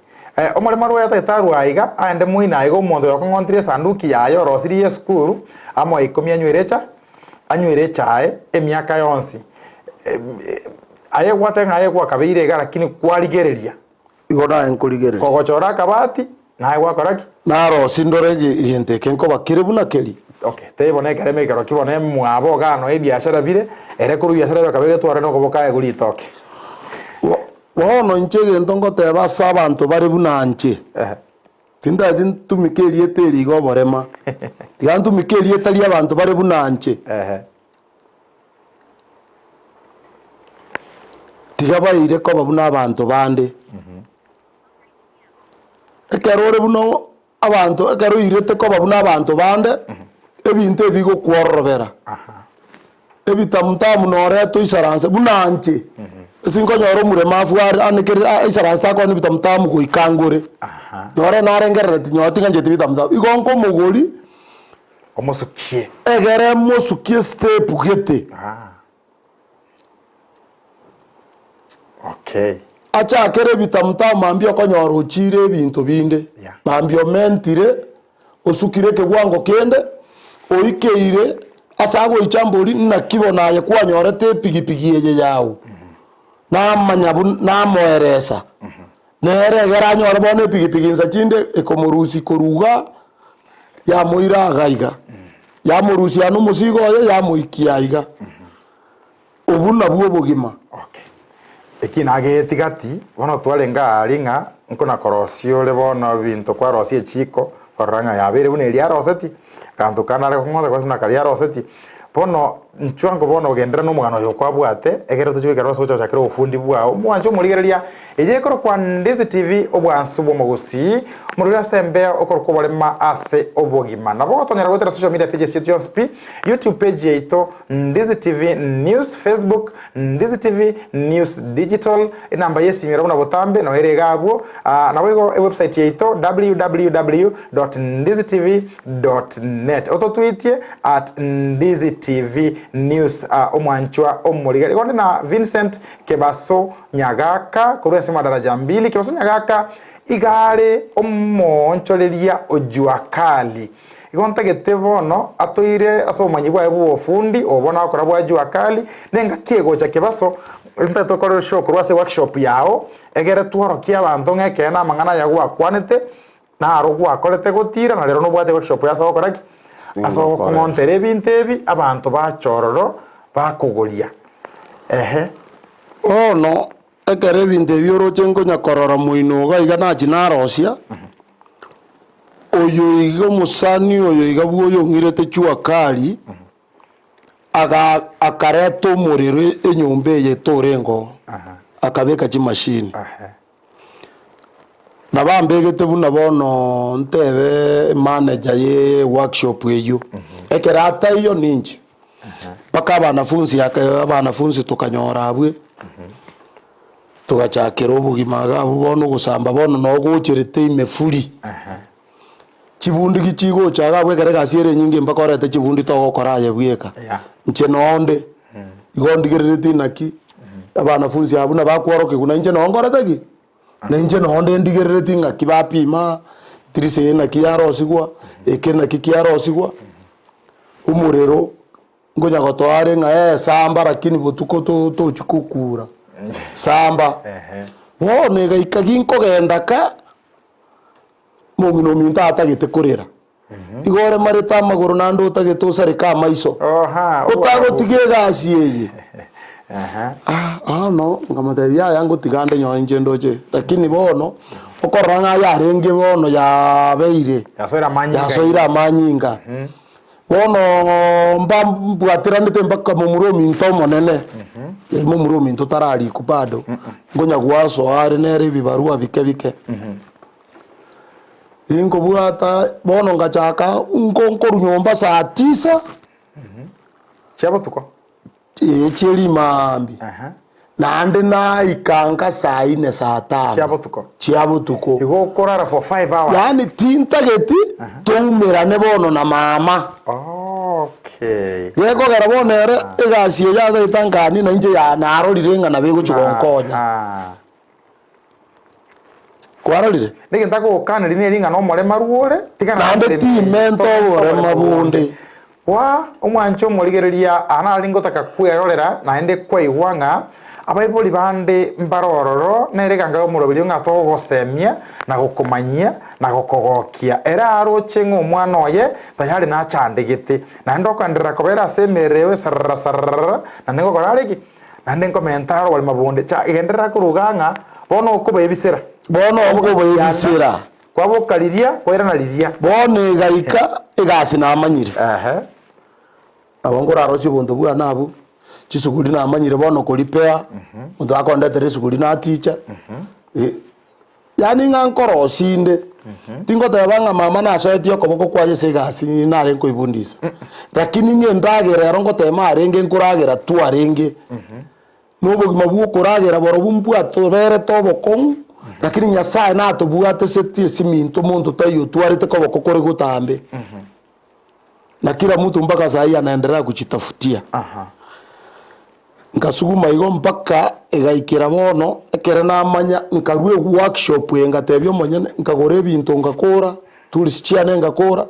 Speaker 1: Omoremo arwe atagete arwe aiga, aende moino aiga omonto oyo okong'ontire esanduki yaye orosirie y'esukuru, amoe ikomi anywere echa anywere echae emiaka yonsi. Aye gwateba ng'a aye gwakabeire iga lakini kwarigereria.
Speaker 2: Igo naye nkorigereria.
Speaker 1: Kogochora akabati, naye gwakora ki?
Speaker 2: Narosie ndore egento eke nkoba kere buna keria.
Speaker 1: Okay, tei bono ekeremo ekero ki bono mwabo igaa noe ebiashara bire, ere korwa ebiashara bikaba egetware nokoboko aye korwa ritoke.
Speaker 2: Bono inche egento ngoteba ase abanto bare buna inche, tintageti ntumike erieta eri iga oborema, tiga ntumike erieta ri'abanto bare buna inche. Tiga baire koba buna abanto bande. Ekero ore buna abanto ekero oirete koba buna abanto bande, ebinto ebi bigokwororobera. Ebitamutamu noreta oisaranse buna inche, ase nkonyora omoremafu are anekere aisaransete akonywa ebitamutamu goika ngore. Nore narengerereti nyowe ting'ancheti bitamutamu, igo nkomogori.
Speaker 1: Omosukie.
Speaker 2: Egere mosukie step gete.
Speaker 1: Ah. Okay.
Speaker 2: Achakere ebitamutamu mambia okonyora ochiire ebinto binde.
Speaker 1: Yeah.
Speaker 2: Mambia omentire, osukire ekegwango kende, oikeire ase agoicha mbori naki bono aye kwanyorete epigipigi eye yago. Namanya buna namoeresa. Nere egere anyore bono epigipigi insa chinde ekomorusia korwa igaa, yamoira iga iga, yamorusia na omosigo oye yamoikia iga. Obwo nabwo obogima.
Speaker 1: Okay. Eki nageti gati, bono twarenge aria ng'a nkona korosia ore bono ebinto kwarosia echiko, kwarora ng'a yabeire buna eria aroseti, aganto kande are kong'osa kwase buna karia aroseti. Bono inchuo ango bono ogenderere na omogano oyo kwabwate, ekero tochia goikera ase ogocha gochakera obofundi bwao. Omwanche omorigereria, eye ekorokwa Ndizi TV, obwansu bw'omogusii, omorweri ase embeo okorokwa oborema ase obogima. Nabo ogotonyora goetera social media pages chiaito chionsi pi, YouTube page yaito Ndizi TV News, Facebook Ndizi TV News Digital, enamba y'esimi ero buna botambe noyo ere iga abwo, naboigo ewebsite yaito www dot ndizi tv dot net. Ototwitie at Ndizi TV News omwanchwa omorigari. Igo onde na Vincent Kebaso Nyagaka korwa ense Madaraja Mbili. Kebaso Nyagaka iga are omoonchoreria o Jua Kali. Igo ntagete bono atoire ase obomanyi bwaye bw'obofundi obo bono agokora bwa Jua Kali, na engaki egocha Kebaso ntagete tokore show korwa ase workshop yao, egere tworokie abanto ng'a ekeene amang'ana aya gwakwanete Naro gwakorete gotiira, na rero nobwate workshop ase ogokora ki? Ase ogokong'ontera ebinto ebi abanto bache ororo bakogoria. Ehe.
Speaker 2: Bono ekero ebinto ebi oroche nkonya korora moino iga iga nachia narosia, oyo iga omosani oyo iga bwo oyo ong'irete jua kali, aga akareta omorero enyomba eye torenge oo, akabeka chimashini. Nabambegete buna bono ntebe emanager ye workshop eyio, ekero ataiyo ninche, mpaka abanafunsi aka abanafunsi tokanyora abwe, togachakera obogima iga abwo bono ogosamba bono noo gocherete ime furi. Chibundi gichigocha iga abwo ekero egasi ere enyinge mpaka orete chibundi togokora aye bweka, inche nonde, igo ndigereretie naki, abanafunsi abwo buna bakworokigwa na inche noo nkorete ki? Na inche nonde ndigereretie ng'aki bapima, edirisa eye naki yarosigwa, eke naki kiarosigwa, omorero nkonya gotoa are ng'a eh samba lakini botuko to tochi kokura, samba. Bono egaika ginkogenda ka, Omong'ina ominto atagete korera, igo oremarete amagoro naende otagete osareke amaiso, otagotiga egasi eye. Ah, bono nkamotebia yaya ngotiga nde nyowe inche ndoche, lakini bono okorora ng'a yarenge bono yabeire,
Speaker 1: Yasoire amanyinga.
Speaker 2: yasoire amanyinga. Bono mba mbwatiranete mpaka momura ominto omonene, momura ominto tararikwa bado, nkonya gwasoa are nere ebibarua bike bike. Ninkobwata bono ngachaka nko nkorwa nyomba saa tisa.
Speaker 1: Chia botuko.
Speaker 2: Ee, chie rimambia.
Speaker 1: Aha.
Speaker 2: Naende naika nka saa ine saa tano.
Speaker 1: Chia botuko.
Speaker 2: Chia botuko.
Speaker 1: Igo okorara for 5 hours.
Speaker 2: Yaani tintageti toumerane bono na mama.
Speaker 1: Okay.
Speaker 2: Gekogera bono ere egasi eye yatagete nkanie na inche ya narorire ng'a nabo egochi gonkonya.
Speaker 1: Aha.
Speaker 2: Kwarorire?
Speaker 1: Negento agogokaneria neri ng'a nomoremaru ore, tiga
Speaker 2: Naende
Speaker 1: naende
Speaker 2: timenta oborema bonde.
Speaker 1: Gwa omwanche omorigereria aa nare ngotaka kwerorera naende kwaigwa ng'a abaibori bande mbare ororo nere eganga y'omoroberio ng'a togogosemia na gokomanyia na gokogokia. Ere aroche ng'a omwana oye tayari nachandegete naende okoenderera koba ere ase emerero esarara sarara naende ngokora are ki? Naende nkomenta aro oborema bonde. Cha genderera koruga ng'a bono okobaebisera.
Speaker 2: Bono okobaebisera.
Speaker 1: Kwaboka riria, kwairana riria.
Speaker 2: Bono egaika egasi namanyire.
Speaker 1: Ehe.
Speaker 2: Nabo nkorarosie obonto bwane abwo, chisuguri namanyire bono koripea, omonto akondetera esuguri naticha, yaani ng'a nkorosia inde, tingoteba ng'a mama nasoetie okoboko kwaye ase egasi nare nkoibundisa, lakini ng'a endagera ero ngotema arenge nkoragera twarenge. Na obogima bw'okoragera borobwo mbwatoberete obokong'u, lakini Nyasae natobwateseti esiminto monto taiyo otwarete koboko kore gotambe. Na kila mtu mpaka sahi anaendelea kujitafutia. Nkasuguma igo mpaka egaikera bono, ekere namanya nkarua eworkshop eye ngatebia omonyene, nkagora ebinto ngakora, tools chiane ngakora,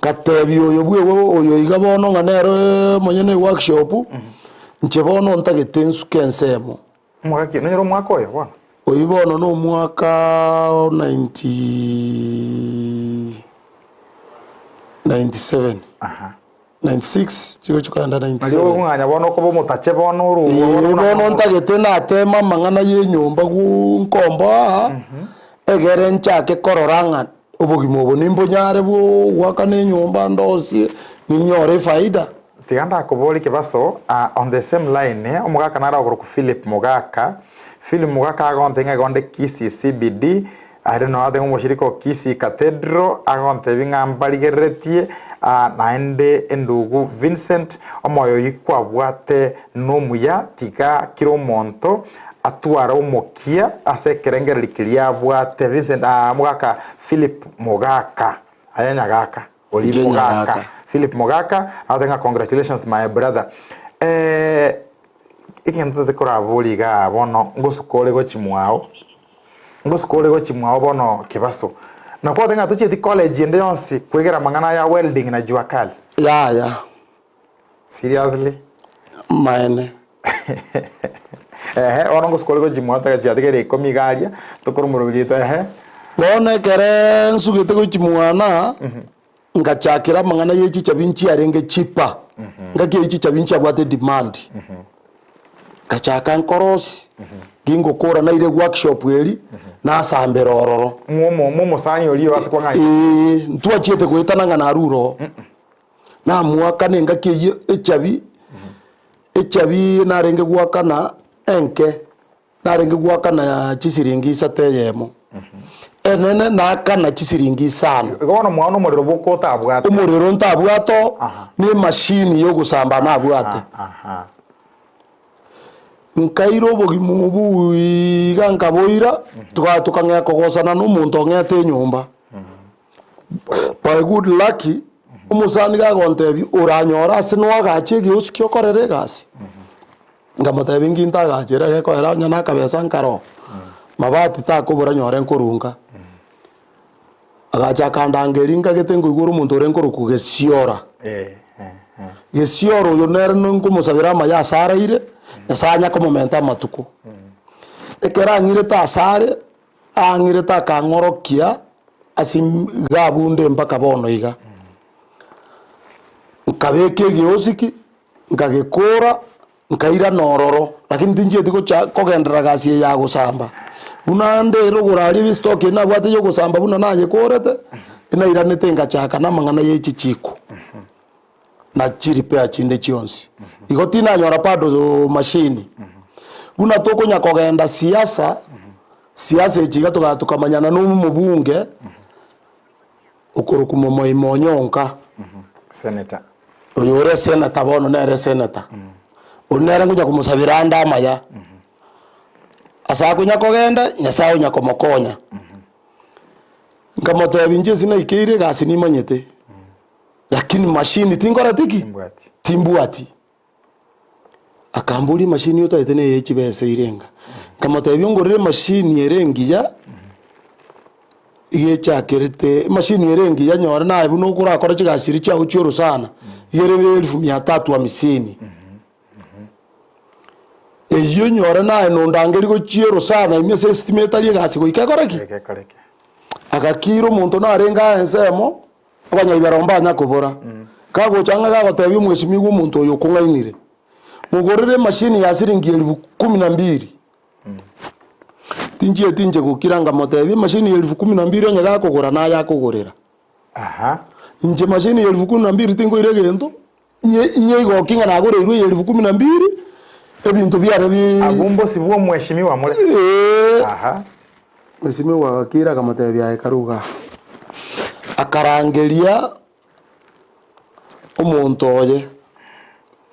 Speaker 2: Ngatebia oyo bwegwe oyo iga bono ng'a nere omonyene eworkshop, inche bono ntagete nsuke ensemo.
Speaker 1: Omwaka ki? Nonyore omwaka oyo bono?
Speaker 2: Oyio bono na omwaka o ninety 97
Speaker 1: Aha.
Speaker 2: 96 chigochi kogenda
Speaker 1: Nario
Speaker 2: 97.
Speaker 1: okong'anya bono okoba omotache bono ore
Speaker 2: Ee,
Speaker 1: bono buna
Speaker 2: bono ntagete nateme amang'ana ya enyomba guu nkomboa aa, egere nchake korora ng'a Obogima obo nimbonyare goakana enyomba ndosie, ninyore efaida.
Speaker 1: Tiga ndakoborie kebaso, on the same line, omogaka nare okorokwa Philip Mogaka, Philip Mogaka agontebia ng'a igo onde Kisii CBD, aria noo ateba omoshirika o Kisii Cathedral, agontebia ng'a mbarigereretie, naende endugu Vincent, omoyo oyio kwabwate nomuya, tiga kera omonto atware omokia ase ekerengererio keria abwate. Vincent, ah, Mogaka Philip Mogaka. Aye Nyagaka. Ori
Speaker 2: Inche
Speaker 1: Mogaka.
Speaker 2: Nyagaka.
Speaker 1: Philip Mogaka, agote ng'a congratulations my brother. Eh, egento tete koraboria igaa bono ngosuka ore gochia mwao, ngosuka ore gochia mwao bono Kibaso. Nakwate ng'a tochieti college ende yonsi kwegera amang'ana aya welding na jua kali.
Speaker 2: Yaya.
Speaker 1: Seriously?
Speaker 2: Maene.
Speaker 1: Ehe, bono ngosuka ore gochia mwao tagachia tigera ikomi iga aria, tokore omoroberi oito ehe.
Speaker 2: Bono ekere nsugete gochia mwana, ngachakera amang'ana ye chichabi nchiarenge cheaper, ngaki eyio chichabi nchiabwate demand. Ngachaka nkorosia, gingokora naire workshop eria, nasambera ororo.
Speaker 1: Mwomo mwomosani oria ase kwang'aina.
Speaker 2: Eeh, ntwachiete goetana ng'a narure oo. Namoakana engaki eyio echabi, echabi narenge goakana enke, narenge goakana chisiringi isato eyemo, enene naakana chisiringi isano.
Speaker 1: Igo bono mwana omorero boka otabwate.
Speaker 2: Omorero ntabwate oo,
Speaker 1: Aha.
Speaker 2: na emashini ya ogosamba nabwate.
Speaker 1: Aha.
Speaker 2: Nkaira obogima obwo iga nkaboira, toka tokang'ea kogosana na omonto ong'ete enyomba. By good lucky, omosani gagontebia oranyore ase noagache egeusi kiokorera egasi, nkamotebia inki ntagachere gekoera onye na akabesa nkaroo, mabati takobora nyore nkorunga. Agacha akandangeria nkagete nkoigwera omonto ore nkorokwa Gesiora. Gesiora oyo nere nkomosabera amaya ase araire, Nyasaye anya komomenta amatuko. Ekero ang'irete asare, Aang'irete akang'orokia ase iga abunde mpaka bono iga. Nkabeka egeosiki, nkagekora, nkairana ororo, lakini tinchieti gocha kogenderera gasi eye ya gosamba. Buna nde rogoro aria estock eye nabwate ya ogosamba buna nayekorete, enairanete ngachaka na amang'ana ya echichiko, na chirepair chinde chionsi. Igo tinanyora bado machine. Buna tokonya kogenda siasa, siasa echi iga toga tokamanyana na omobunge. Okorokwa Momoima Onyonka.
Speaker 1: Senator.
Speaker 2: Oyo ore eseneta bono nere eseneta. Oria nere ngonya komosabera ande amaya. Ase akonya kogenda, Nyasaye onya komokonya. Nkamotebia inche ase naikeire egasi nimanyete, lakini machine tinkoreti ki?
Speaker 1: Timbwati.
Speaker 2: Timbwati. Akamboria emachine otaete neye chibesa irenga. Nkamotebia ongorere emachine ere engiya, iga echakerete, emachine ere engiya nyore naye buna okorakore chigasi chiria chiago chia orosana, iga ere elfu mia tatu hamsini. Eyio nyore naye nondangeria gochia orosana ime ase esitima etari egasi goika ekore ki?
Speaker 1: Goika ekoreke.
Speaker 2: Agakira omonto narenge aye ensemo, abanyaibero mbanya kobora. Kagocha ang'e gagotebia omwesimigwa omonto oyo okong'ainire, mogorere emashini ya siringi elifu kumi na mbili. Tinchieti inche gokira nkamotebia emashini ya elifu kumi na mbili onye gakogora naye akogorera.
Speaker 1: Aha.
Speaker 2: Inche mashini ya elifu kumi na mbili tinkoira egento, Inye inye igoki ng'a nagoreirwe eye elifu kumi na mbili, ebinto biane bi.
Speaker 1: Abwo mbosi bwa omweshimiwa more.
Speaker 2: Eeh.
Speaker 1: Aha.
Speaker 2: Mweshimiwa agakira akamotebia aye karu igaa. Akarangeria omonto oye,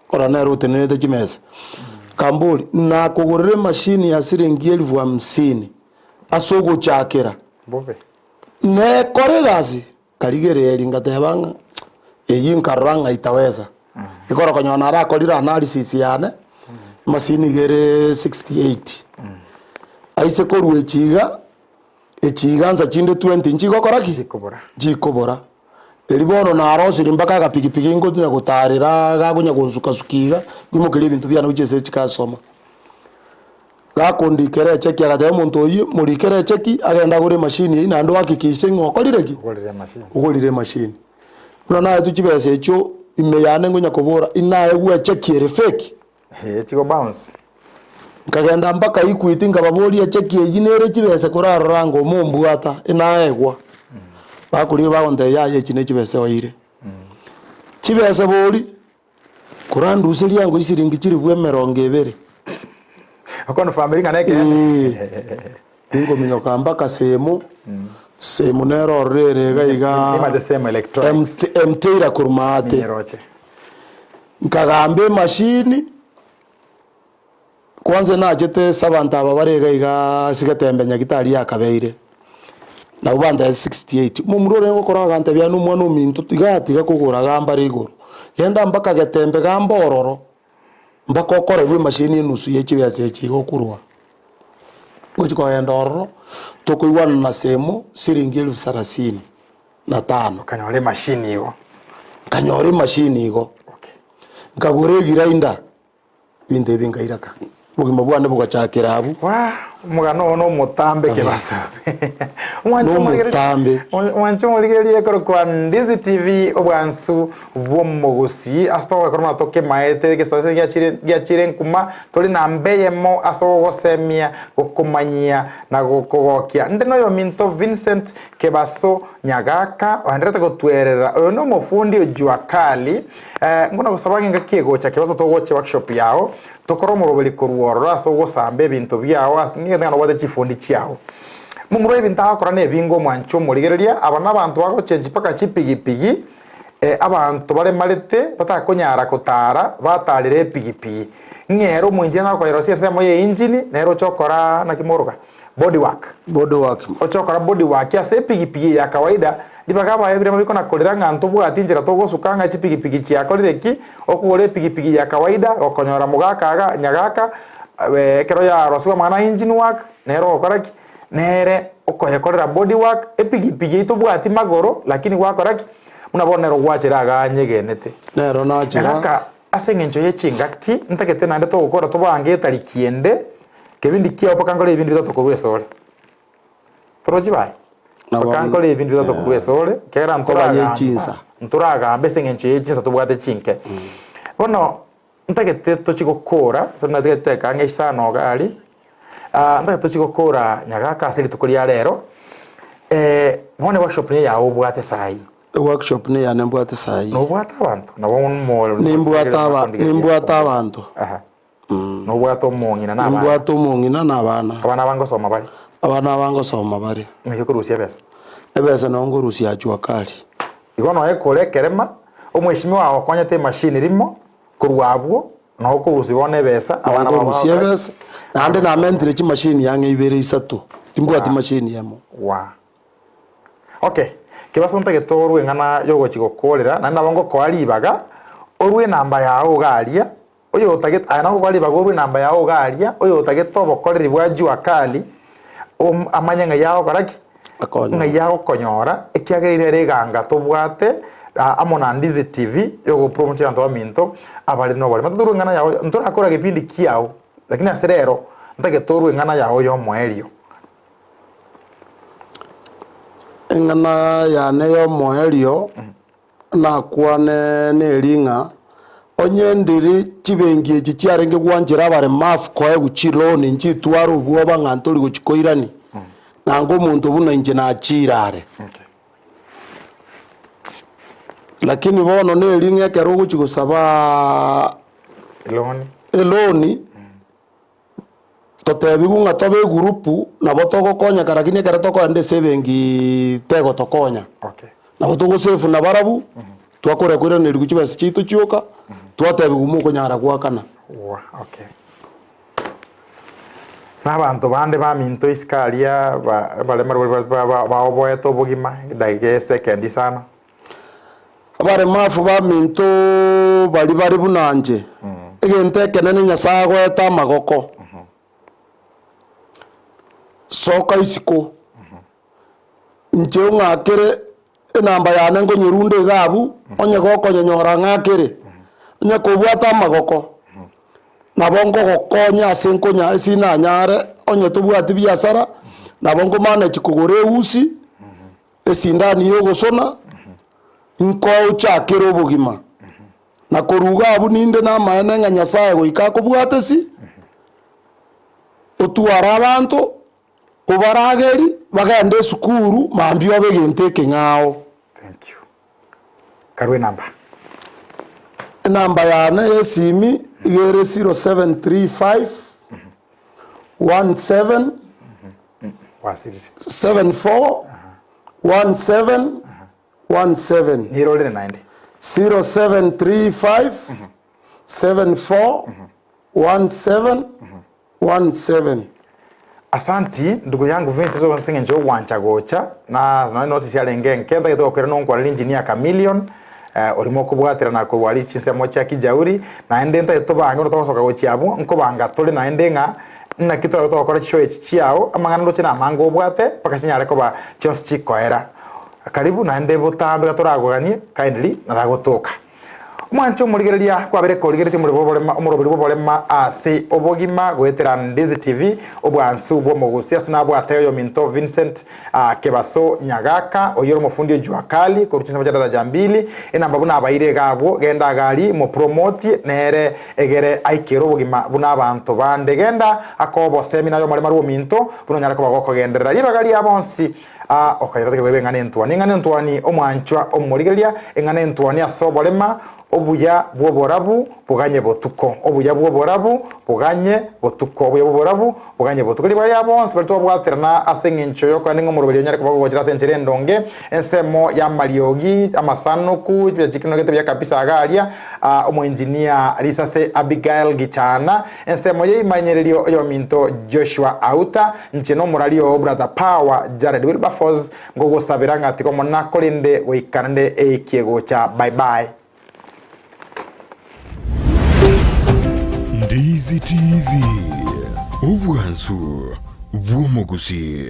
Speaker 2: korora nere otenenerete chimesa, akamboria, nakogorera emashini ya siringi elifu hamsini ase ogochakera,
Speaker 1: Bobe.
Speaker 2: nekore egasi? Nkarigereria ngateba ng'a eyio nkarora ng'a itaweza. Ekero okonyora narakorire analysis yane, emasini iga ere 68. Aise korwa echi iga, echi iga nsa chinde 20 nchigokora ki?
Speaker 1: Chikobora.
Speaker 2: Nchikobora. Erio bono narosirie mpaka agapikipiki nkonya gotarera gakonya gonsuka suka iga, nkoimokeria ebinto biane gochia ase chikasoma. Gakondikera echeki agateba omonto oyio morikere echeki agende agore emashini eyio naende ohakikishe ng'a okorire ki?
Speaker 1: Ogorire emashini.
Speaker 2: Ogorire emashini. Buna naetwe chibesa echio ime yane ngonya kobora inaegwe echeki ere fake.
Speaker 1: Ee, chigo bounce.
Speaker 2: Nkagenda mpaka Equity nkababoria echeki eyio nere chibesa korarora ango mombwata inaegwa. Bakorire bagontebia yaya echi nechibesa oire. Chibesa bori. Koranduserie ango chisiringi chilifu emerongo ebere.
Speaker 1: Okono family ng'a nekeene.
Speaker 2: Ee, ninkominyoka mpaka semo, semo nere ororo ere iga iga
Speaker 1: Nimate semo electronics.
Speaker 2: Mt- Mteira korwa maate.
Speaker 1: Ninyeroche.
Speaker 2: Nkagamba emashini, kwanza nachete ase abanto aba bare iga iga ase getembe nyagitari yakabeire, nabwo bantebia 68. Omomura orenge gokora agantebia yaani omwana ominto tiga tiga kogora gamba are igoro, genda mpaka getembe gamba ororo, mpaka okorerwe emashini enusu ye chibesa echi iga okorwa. Ngochi kogenda ororo, tokoigwana na semo siringi elfu sarasini na tano.
Speaker 1: Okanyora emashini igo.
Speaker 2: Nkanyora emashini igo.
Speaker 1: Okay.
Speaker 2: Nkagora egrinder. Ebinto ebi nkairaka, obogima bwane bogachakera abwo.
Speaker 1: Waa, omogano oo nomotambe kebaso. Omwanche omorigereria-
Speaker 2: Nomotambe.
Speaker 1: Omwanche omorigereria ekorokwa Ndizi TV obwansu bw'omogusii ase togokora buna tokemaete egesase giachire giachire nkuma tore namba eyemo ase ogosemia gokomanyia na gokogokia nde noyominto Vincent Kebaso Nyagaka oenderete gotwerera oyo nomofundi o Jua Kali Nguna gosaba ng'a engaki egocha kebaso togochia workshop yao, tokore omoroberi korwa ororo ase ogosamba ebinto biao ase ng'egete ng'a nobwate chifundi chiao. Momura ebinto agokora nebinge omwanche omorigereria, aba nabanto bagochenchi mpaka chipigipigi, abanto baremarete batakonyara kotara batarera epigipigi. Ng'ere omoengineer nagokoerosia ensemo ye engine nere oche okora naki moroka? Body work.
Speaker 2: Body work.
Speaker 1: Oche okora body work ase epigipigi eye ya kawaida, ribaga abaye birema bikona korera ng'a ntobwati inchera togosuka ng'a chipigipigi chiakorire ki, okogora epigipigi ya kawaida gokonyora mogaka iga nyagaka ekero yarosiwe amang'ana a engine work nere ogokora ki? Nere okoyekorera body work, epigipigi eyio tobwati magoro lakini gwakora ki? Buna bono nere ogwachera igaa anyegenete.
Speaker 2: Nero nachera.
Speaker 1: Nyagaka ase eng'encho ye chingaki ntagete naende togokora tobange etariki ende, Kebindi kiao mpaka nkore ebinto bitato korwa esore. Torochi baye? Mpaka nkore ebinto bitato korwa esore, ekiagera
Speaker 2: Koba ye
Speaker 1: ntoragamba,
Speaker 2: chinsa.
Speaker 1: ntoragamba ase eng'encho ye chinsa tobwate chinke. Bono, ntagete tochie gokora, ase buna ntagete toteke ang'e isano iga aria, ah, ntagete tochie gokora nyagaka ase rituko ria rero, bono eworkshop niyo yago obwate saii.
Speaker 2: Eworkshop neyane mbwate saii.
Speaker 1: Nobwate abanto? Nabo mo-
Speaker 2: Nimbwate aba- nimbwate abanto.
Speaker 1: Aha. Nobwate omong'ina na abana.
Speaker 2: Nimbwate omong'ina na abana.
Speaker 1: Abana aba ngosoma bare?
Speaker 2: Abana aba ngosoma bare.
Speaker 1: Ng'ai okorusia ebesa?
Speaker 2: Ebesa nabo nkorusia Jua Kali.
Speaker 1: Igo noe kore ekerema, omweshimiwa agokonyete emashini rimo, korwa abwo noo okorusia bono ebesa,
Speaker 2: Nabo
Speaker 1: abana bao
Speaker 2: nkorusia
Speaker 1: bagokora ki?
Speaker 2: ebesa, naende namentire chimashini ang'e ibere isato, timbwati mashini emo.
Speaker 1: Waa. Okay, kebaso ntagete orwe eng'ana yogochi gokorera, naende nabo ngokoa ribaga, orwe enamba yao iga aria, oyotagete aye nabo ngokoa ribaga orwe enamba yao iga aria, oyotagete obokoreri bwa jua kali, om amanye ng'ai agokora ki?
Speaker 2: Akonyora.
Speaker 1: Ng'ai agokonyora, ekiagera ere ere eganga tobwate amo na Ndizi TV, yogopromote abanto baminto, abare na oboremo. Torwe eng'ana yao, ntorakora gepindi kiao, lakini ase rero, ntagete orwe eng'ana yao ya omoerio.
Speaker 2: Eng'ana yane y'omoerio nakwane neri ng'a onye ndiri chibenki echi chiarenge gwanchera abaremafu koegwa chiloni nchitware obwoba ng'a ntori gochi koirani, nanga omonto buna inche nachire are. Lakini bono neri ng'a ekero ogochi gosabaa
Speaker 1: Eloni.
Speaker 2: eloni. Totebigwe ng'a tobe egurupu nabo togokonyeka lakini ekero tokoenda ase ebenki tegotokonya.
Speaker 1: Okay.
Speaker 2: Nabo togosefu nabarabwo, twakora koiranerigwa chibesa chiaito chioka, twatebigwa mokonyara goakana.
Speaker 1: Wa, okay. Na abanto bande baminto isiko aria ba- baremare ba- ba- ba- baoboete obogima edageka esekendi sana.
Speaker 2: Abaremafu baminto baria bare buna inche, egento ekenene Nyasae agoete amagoko, soka isiko, inche ong'akere enamba yane nkonyerunda iga abwo, onye gokonyonyora ng'akere, onye kobwate amagoko, nabo nkogokonya ase nkonya ase nanyare, onye tobwati biasara, nabo nkomanage kogora eusi. Esindani y'ogosona, nkoe ochakere obogima, na korwa iga abwo ninde namaene ng'a Nyasae goika akobwate si, otware abanto, obarageri, bagende esukuru, mambia obe egento ekeng'ao.
Speaker 1: Thank you. Karue enamba.
Speaker 2: Enamba yane y'esimi iga ere 0735 17
Speaker 1: Gwasirire.
Speaker 2: 74 17 17.
Speaker 1: Nirorire naende.
Speaker 2: 0735 74 17 17.
Speaker 1: Asanti ndugu yangu Vincent ase eng'encho y'ogwancha gocha na nonya notice yarenge enke ntagete gokwera nonkwarire engineer Chameleon eh, orimo okobwaterana korwa aria chinsemo chia Kijauri naende ntagete tobange buna togosoka gochia abwo nkobanga tore naende ng'a naki torabe togokora chishow echi chiao amang'ana ndoche namange obwate mpaka chinyare koba chionsi chikoera. Karibu naende botambe iga toragoganie kindly naragotoka. Omwanche omorigereria kwabere korigeretie omorero bw'oborema omoroberi bw'oborema ase obogima goetera Ndizi TV obwansu bw'omogusi ase nabwate oyominto Vincent ah, Kebaso Nyagaka oyio ore omofundi o Jua Kali korwa chinsemo chia Daraja Mbili enamba buna abaire iga abwo genda agari mopromotie nere egere aikere obogima buna abanto bande genda akoe obosemi naye omorema rw'ominto buna onyare koba gokogenderera ribaga ria bonsi Aa, okanyora koeba eng'ana entwani. Eng'ana entwani, omwanchwa omorigereria, eng'ana entwani ase oborema, obuya bw'oborabu boganye botuko. Obuya bw'oborabu boganye botuko. Obuya bw'oborabu boganye botuko. Ribaga ria bonsi baria twabwaterana ase eng'encho y'okoenda ng'a omoroberi onyare koba gogochera ase enchera endonge, ensemo y'amariogi, amasanuku, chibesa chikinogete buya kabisa iga aria, aa, omoengineer Risase Abigael Gichana, Ensemo y'eimanyererio y'ominto Joshua Auta, inche nomorari oo Brother Power Jared Wilberforce, nkogosabera ng'a tiga Omonene akorende goika naende eikie gocha. Bye bye.
Speaker 3: Ndizi TV, obwansu bw'omogusii.